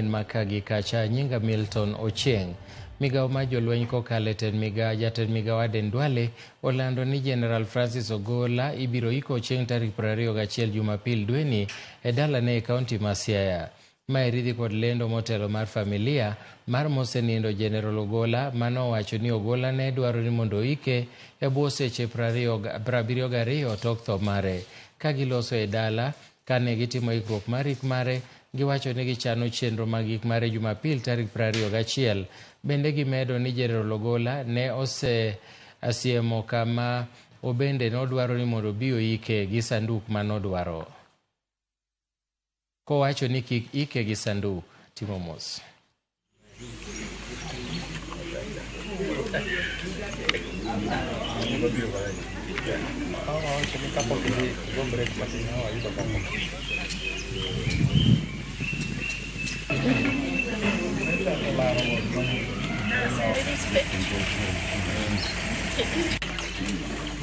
Ma ka gi kacha nyinga Milton Ochieng. Migawo mar jolweny kokalo e tend migawo jatend migawo Aden Duale olando ni General Francis Ogolla ibiro iko chieng' tarik 21 Jumapil dweni e dalane e kaunti ma Siaya. Maeri dhi kod lendo motelo mar familia mar mosenindo General Ogolla manowacho ni Ogolla ne dwaro ni mondo oike e bwo seche 72 tok tho mare. Ka giloso e dala kane gitimo ikruok mar ik mare, giwacho ni gichano chenro mag ik mare Jumapil tarik 21. Bende gimedo ni General Ogolla ne osesiemo kama obende nodwaro ni mondo obi oike gi sanduk manodwaro. Kowacho ni kik ike gi sanduk. Timo mos.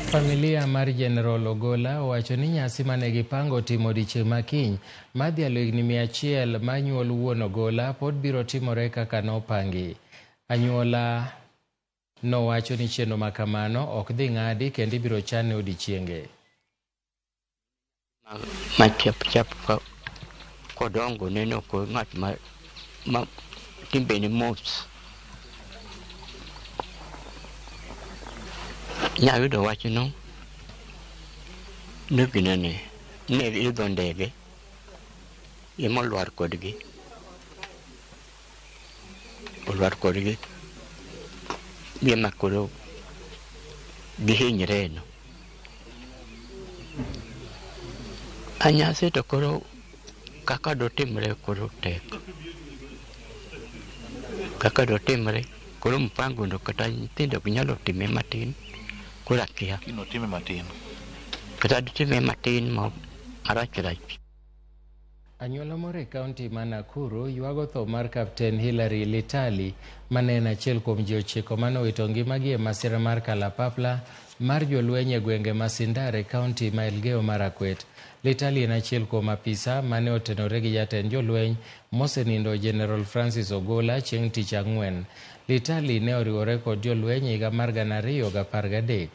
Familia mar General Ogolla owacho ni nyasi mane gipango timo odiechieng' ma kiny mar dhialo higni 100 mar nyuol wuon Ogolla pod biro timore kaka nopangi. Anyuola nowacho ni chenro ma kamano ok dhi ng'adi kendo ibiro chane odiechienge. Ma chap chap ka kodongo neno ko ng'at ma timbene mos. Nyayudo wachno ni ginene ne idho ndege ema olwar kodgi. Olwar kodgi gima koro gihinyre no. Anyasi to koro kaka dotimre koro tek. Kaka dotimre koro mpango no kata nyithindo ok nyalo time matin koro akia. Kino time matin. Kata ditime matin ma marach rach. Anyuola moro e kaunti ma Nakuru ywago tho mar Kapten Hilary Litali mane en achiel kuom ji 9 mane owito ngimagi e masira mar kalapapla mar jolweny e gwenge ma Sindar e kaunti ma Elgeyo Marakwet. Litali en achiel kuom apisa mane otenore gi jatend jolweny mosenindo General Francis Ogolla chieng' tich ang'wen. Litali ne oriwore kod jolweny e higa mar 2013.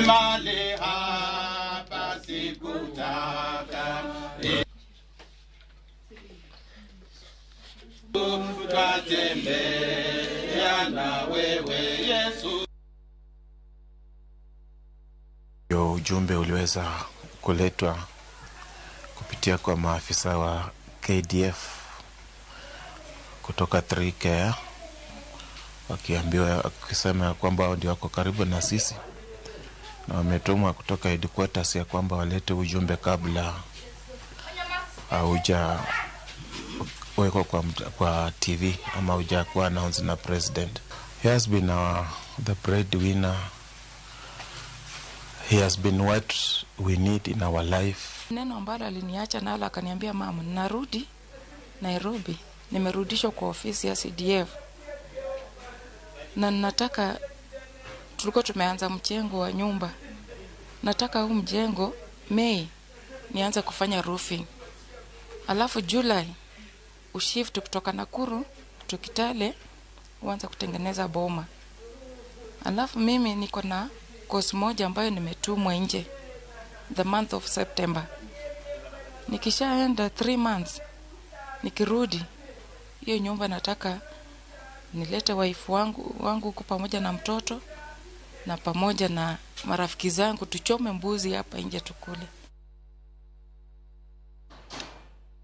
Mali hapa sikutaka twatembea na wewe Yesu. Yo ujumbe uliweza kuletwa kupitia kwa maafisa wa KDF kutoka 3Care wakiambiwa, wakisema kwamba hao ndio wako karibu na sisi na wametumwa kutoka headquarters ya kwamba walete ujumbe kabla hauja wekwa kwa TV ama hujakuwa announced na president. He has been the breadwinner. He has been what we need in our life. Neno ambalo aliniacha nalo akaniambia, mama, narudi Nairobi, nimerudishwa kwa ofisi ya CDF na nataka, tulikuwa tumeanza mjengo wa nyumba, nataka huu mjengo Mei nianze kufanya roofing, alafu July ushift kutoka Nakuru to Kitale uanze kutengeneza boma. Alafu mimi niko na course moja ambayo nimetumwa nje the month of September. Nikishaenda 3 months nikirudi hiyo nyumba nataka nilete wife wangu huku pamoja na mtoto na pamoja na marafiki zangu, tuchome mbuzi hapa nje tukule.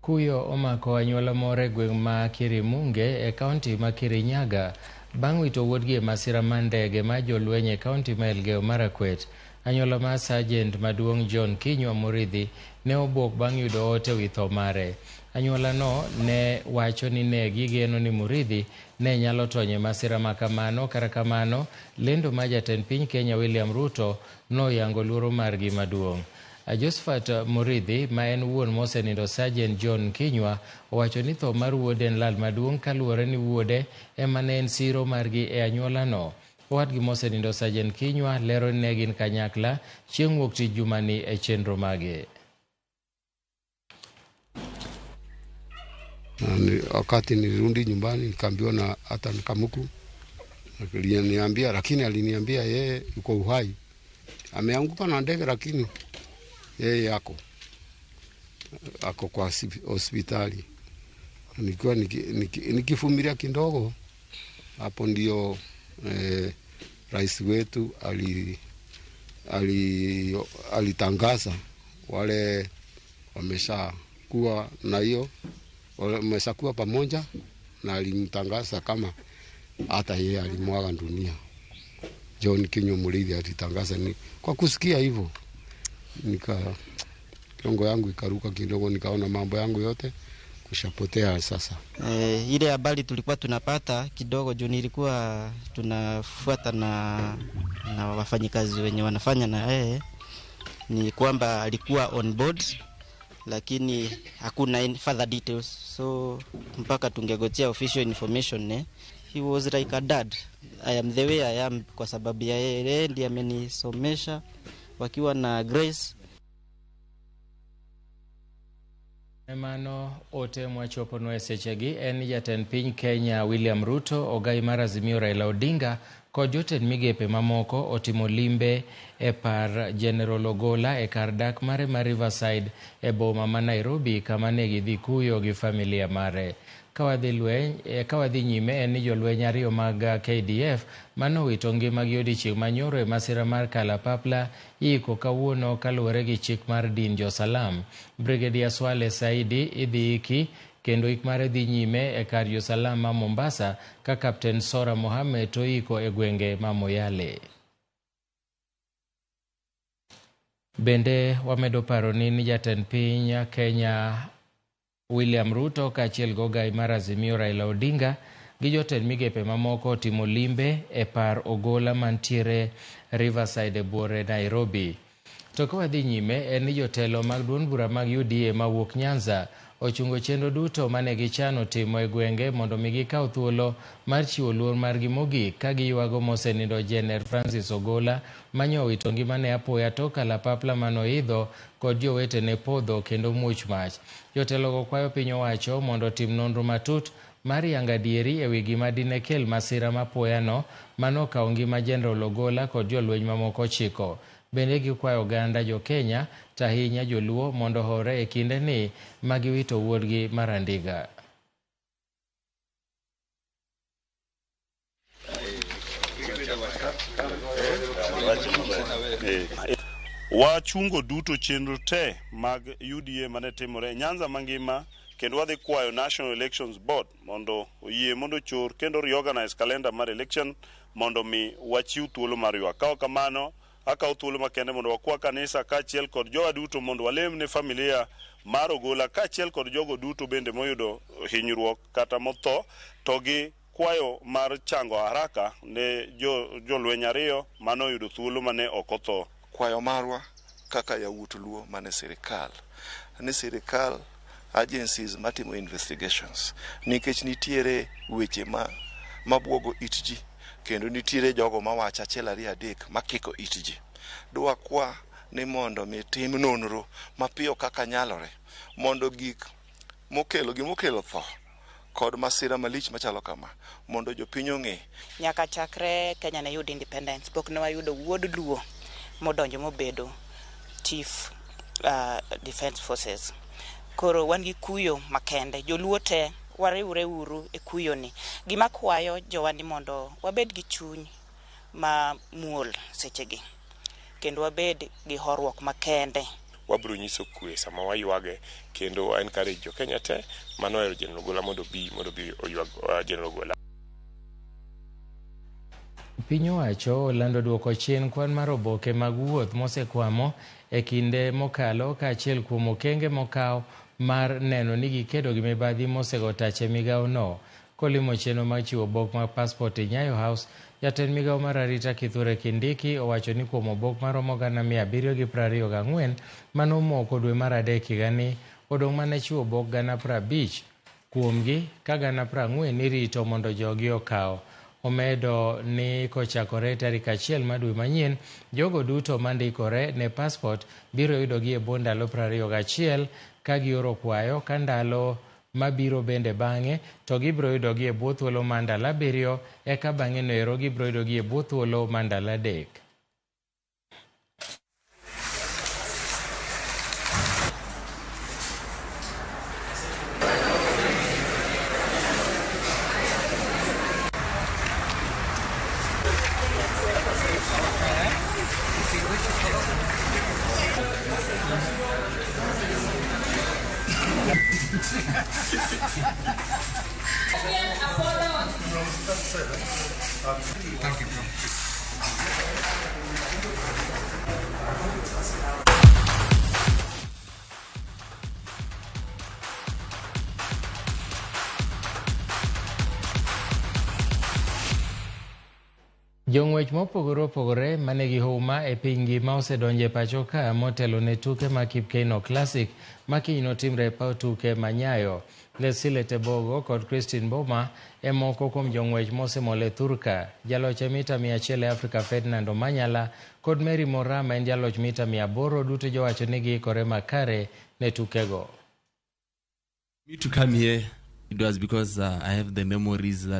Kuyo omako anyuola moro e gweng' ma Kirimunge e kaunti ma Kirinyaga bang' wito wuodgi e masira mar ndege mar jolweny e kaunti ma Elgeyo Marakwet. Anyuola mar Sergeant maduong' John Kinyua Murithi ne obwok bang' yudo ote wi tho mare. Anyuola no ne wacho ni ne gigeno ni Murithi ne nyalo tony e masira ma kamano. Kata kamano, lendo mar jatend piny Kenya William Ruto noyango luoro margi maduong'. Josephat Murithi ma en wuon mosenindo Sergeant John Kinyua owacho ni tho mar wuode en lal maduong' kaluwore ni wuode ema ne en siro margi e anyuolano. Owadgi mosenindo Sergeant Kinyua lero ni ne gin kanyakla chieng' wuok tich jumani e chenro mage. Na wakati nilirudi nyumbani nikaambiwa na hata Kamuku aliniambia, lakini aliniambia yeye yuko uhai, ameanguka na ndege, lakini yeye ako kwa hospitali. Nikiwa nikivumilia kidogo, hapo ndio rais wetu alitangaza wale wameshakuwa na hiyo, wameshakuwa pamoja, na alimtangaza kama hata yeye alimwaga dunia. John Kinyua Muriithi alitangaza. Ni kwa kusikia hivyo nika yangu ikaruka kidogo, nikaona mambo yangu yote kushapotea sasa. Ile habari tulikuwa tunapata kidogo juu nilikuwa tunafuata na wafanyikazi wenye wanafanya na yeye, ni kwamba alikuwa on board, lakini hakuna further details, so mpaka tungegojea official information. He was like a dad. I am the way I am kwa sababu ya yeye, ndiye amenisomesha wakiwa na Grace. Mano ote mwachopo e sechegi en jatend piny Kenya William Ruto, ogai mar Azimio Raila Odinga kod jotend migepe mamoko otimo limbe e par General Ogolla e kar dak mare ma Riverside e boma ma Nairobi, kama ne gidhi kuyo gi familia mare. Ka wadhi nyime en ni jolweny ariyo mag KDF manowito ngimagi odiechieng' manyoro e masira mar Kalapapla iiko kawuono kaluwore gi chik mar din Jo-Salam. Brigadier Swale Saidi idhi iki kendo ik mare dhi nyime e kar Jo-Salam ma Mombasa, ka Captain Sora Mohamed to iko e gwenge ma Moyale. Bende wamedo paro ni jatend piny Kenya William Ruto kaachiel gi ogai mar Azimio Raila Odinga gi jotend migepe mamoko otimo limbe e par Ogolla mantiere Riverside e buore Nairobi. To ka wadhi nyime en ni jotelo mag duond bura mag UDA mawuok Nyanza ochungo chenro duto mane gichano timo e gwenge mondo mi gikaw thuolo mar chiwo luor margi mogik ka giywago mosenindo Jener Francis Ogolla manyowito ngimane apoya tok kalapapla manoidho kod jowetene podho kendo muoch mach. Jotelogo kwayo piny owacho mondo otim nonro matut mar yango adieri ewi gima dine kel masira mapoyano manokawo ngima Jeneral Ogolla kod jolweny mamoko 9. Bende gikwayo oganda jo-Kenya to ahinya joluo mondo ohore e kindeni ma giwito wuodgi mar Andiga. Wachungo duto chenro te mag UDA mane timore e Nyanza mangima, kendo wadhi kwayo National Elections Board mondo oyie mondo ochor kendo reorganize calendar mar election mondo mi wachiw thuolo mar ywak. Ka ok kamano, akawo thuolo makende mondo wakwa kanisa kaachiel kod jowa duto mondo walem ne familia mar Ogolla kaachiel kod jogo duto bende moyudo hinyruok kata motho, to gi kwayo mar chango haraka ne jolweny ariyo manoyudo thuolo mane ok otho. Kwayo marwa kaka yawuot Luo mane sirikal ni sirikal agencies matimo investigations, nikech nitiere weche ma mabuogo it ji kendo nitiere jogo mawacho 1 2 3 makiko it ji. Dwakwa ni mondo mi tim nonro mapiyo kaka nyalore mondo gik mokelo gimokelo tho kod masira malich machalo kama mondo jopiny ong'e. Nyaka chakre Kenya ne yud independence pok ne wayudo wuod Luo modonjo mobedo chief defense forces. Koro wan gi kuyo makende, joluo te wariwre uru e kuyo ni. Gima kwayo jowa ni mondo wabed gi chuny ma muol sechegi kendo wabed gi horuok makende. Wabiro nyiso kwe sama waywage kendo wa encourage jo Kenya te manohero General Ogolla mondo obi oywag General Ogolla. Piny owacho olando duoko chien kwan mar oboke mag wuoth mosekwamo e kinde mokalo kaachiel kuom okenge mokaw mar neno ni gikedo gi mibadhi mosego tach e migawono. Kolimo chenro mar chiwo obok mag passport e Nyayo House, jatend migawo mar arita Kithure Kindiki owacho ni kuom obok maromo 724 manomoko dwe mar 3 higani, odong' mana chiwo obok 50,000 kuomgi ka 40,000 irito mondo jogi okaw. Omedo ni kochakore tarik 1 mar dwe manyien, jogo duto mandikore ne passport biro yudogi e bwo ndalo 21 ka gioro kwayo ka ndalo mabiro bende bang'e to gibiro yudogi e bwo thuolo mar ndalo 7 eka bang'e noero gibiro yudogi e bwo thuolo mar ndalo 3. Jong'wech mopogore opogore manigi huma e piny ngima osedonjo e pacho ka motelo ne tuke mag Kip Keino Classic ma kiny notimre e paw tuke ma Nyayo. Letsile Tebogo kod Christine Mboma e moko kuom jong'wech mosemol e thurka. Jaloch e mita 100 e Afrika Ferdinand Omanyala kod Mary Moraa ma en jaloch mita 800 duto jowacho ni giikore makare ne tukego. Me to come here, it was because I have the memories that